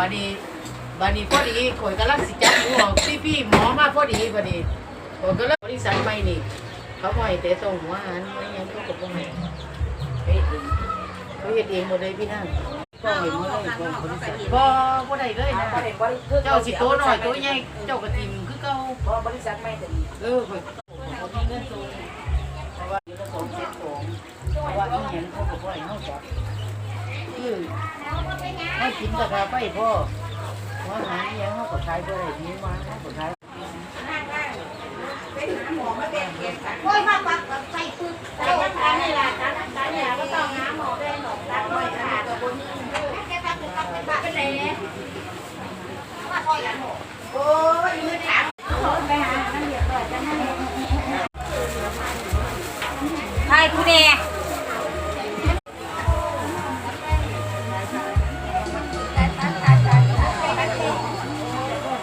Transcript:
ບາດນີ້ ບາດນີ້ພໍດີຂ້ອຍກຳລັງຊິຈັບໝູອອກ ພີ້ໆ ໝໍມາພໍດີ ບາດນີ້ຂ້ອຍກໍເລີຍ ບໍລິສັດໃໝ່ນີ້ ເຂົາບໍ່ໃຫ້ແຕະຕ້ອງຫົວອາຫານ ອີຫຍັງເຂົາກໍບໍ່ໃຫ້ ເຮັດເອງ ເຂົາເຮັດເອງໝົດເລີຍພີ່ນາງ ບໍ່ໃຫ້ໝົດເລີຍ ບໍລິສັດ ບໍ່ ບໍ່ໄດ້ເລີຍນະ ເຈົ້າຊິໂຕນ້ອຍໂຕໃຫຍ່ ເຈົ້າກໍຖິ້ມຄືເກົ່າ ບໍລິສັດໃໝ່ກໍດີ ເອີ ຂ້ອຍບໍ່ມີເງິນສົ່ງ ເພາະວ່າຢູ່ລະສອງແສນສອງ ເພາະວ່າອີຫຍັງເຂົາກໍບໍ່ໃຫ້ເຮົາຈັບ ຄືເຮົາກິນກໍຄ່າໄຟພໍ ຫົວອາຫານອີຫຍັງເຮົາກໍຂາຍບໍ່ໄດ້ ໝູມາເຮົາກໍຂາຍ ໂອ້ຍ ມາປັກ